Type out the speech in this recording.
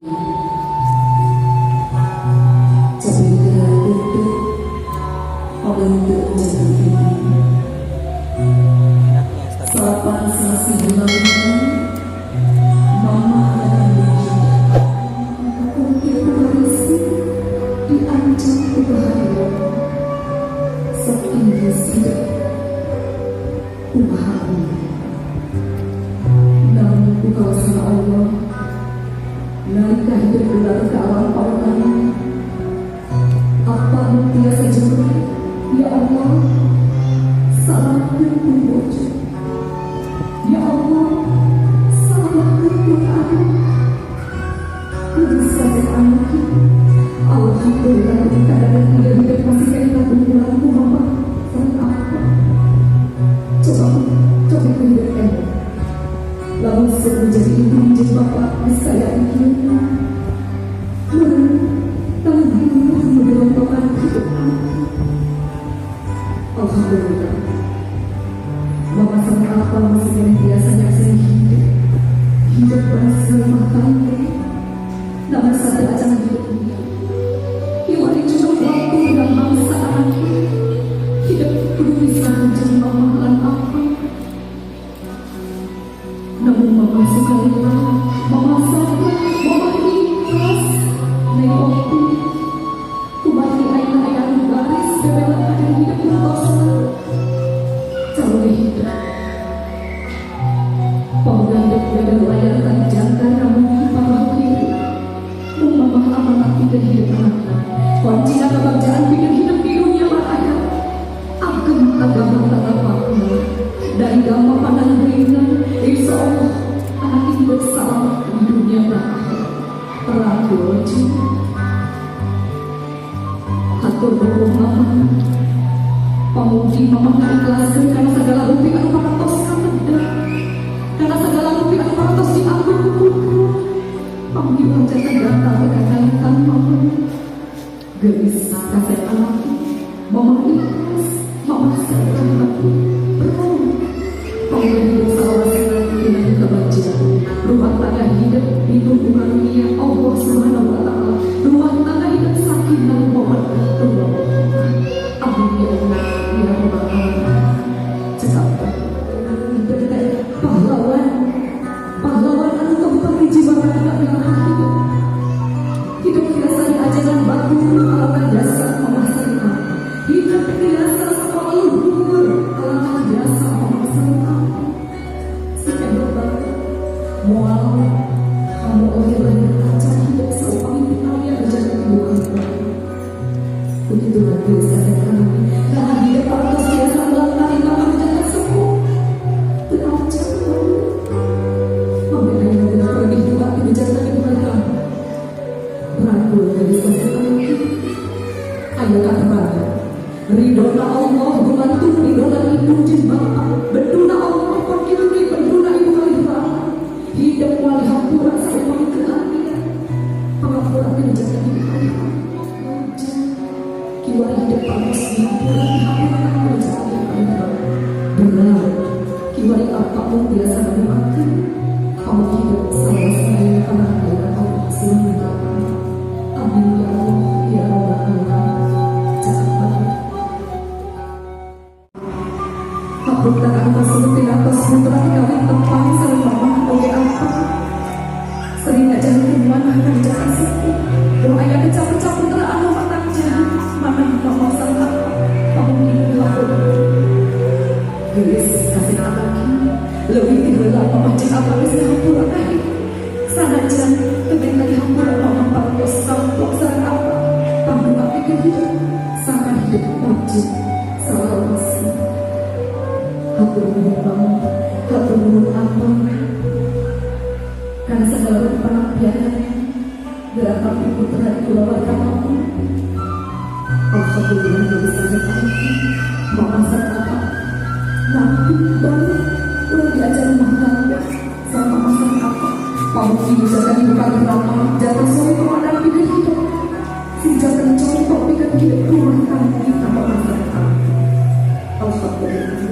Cobi hidup pembentuk menjadi ibu. Salapan sasi bulan Mama akan mungkin polisi diancam ku bahaya sok Inggris hidup kumaha. Namun ku kawasa Allah nalika hidup gelar ke alam pautan apa nu tiasa jenuh, ya Allah, salamatkeun ku bojo, ya Allah, salamatkeun ku anak. Geus saja anak. Alhamdulillah, ketika ada dia hidup masih kayak bulan ku mama sareng apa. Coba coba ku hidup emo lamun menjadi ibu, menjadi bapak, bisa ya ieu menentukan hidup anak. Alhamdulillah Mama sama apa masih yang biasanya saya hidup hidup rumah tangga, namun satu acara hidup dia Iwan cukup waktu dan mangsa anak hidup kudu bisa menjadi mama lan apa. Namun mama suka rela, mama sabar, mama ikhlas naik waktu kumargi ayeuna aya anu baris bebela dan hidup tos calon hidup. Pemuda hidup gagal layar tali jangkar, namun papa hidup mung mama amanat pikeun hidup anak, kunci kebagjaan pikeun hidup di dunia akhirat agem agama tetap dari gampang pandang ringan. Insya Allah anak ini bersalamat di dunia dan akhirat. Terang cinta. Hatur nuhun, Mama. Pamugi Mama ngaikhlaskeun kana segala rupi anu parantos kamedar. Kana segala rupi anu parantos diatur ku putra. Pamugi ulah janten gatal kekaitan Mama. Geulis kasep anak. Mama ikhlas, Mama sayang hati. Bro. Pamugi hidup salawasna dina kebahagiaan. Rumah tangga hidup ditunggu karunia Allah Subhanahu wa Taala. Rumah tangga hidup sakinah mawaddah warahmah. Amin ya Allah ya Rabbal alamin. Cekap hidup teh pahlawan. Pahlawan anu kabukti jiwa raga dalam hidup. Hidup biasa diajaran batu alangkah jasa mama sareng. Hidup biasa sekolah luhur alangkah jasa mama sareng. Si kendok banget. Moal kamu oleh banyak kaca hidup saupami aya berjalan ibu kamu. Begitu biasa kami. Karena hidup parantos biasa melangkah mama jangan sepuh. Berancam Mami ayah dan pergi dua ibu jangan ibu kami. Rangkul dari kami. Ayo kata Ridona Allah gumantung ridona ibu jeung bapak. Beduna Allah kon kitu deui beduna ibu kalih. Hidup wali hampura saupami teu aya. Pangampura teh menjaga ibu kalih. Kiwari hidup parantos dihampura dihampura menjaga ibu kalih. Benar. Kiwari apa pun biasa ngadoakeun. Kamu hidup salawasna kana hidayah Allah Subhanahu wa Ta'ala. Amin ya Allah ya Rabbal alamin. Cakap banget. Hapunten anu kasebut pinatos putra kawin tepang sareng mama oge apa. Sering ngajarkeun manah kana jalan sepuh. Doa aya kecap-kecap putra anu matang jahat manah mama sareng apa. Pamugi hampura. Geus kasih lagi leuwih ti heula mama jeung apa geus ngahampura ka hidup. Sanajan teu minta dihampura, mama parantos samplok sareng apa. Pangdoa pikeun hidup sangkan hidup wajib salawasna. Hatur nuhun mama, hatur nuhun apa. Karena segala rupa penampilannya gerakan putra di keluarga mama. Alhamdulillah jadi sampai mama sareng apa. Nanti baru udah diajar rumah tangga sama mama sareng apa. Pamugi dijaga ibu kali rama, jatuh sore komandan pikeun hidup. Sing janten contoh pikeun hidup rumah tangga kita mama sareng apa. Alhamdulillah.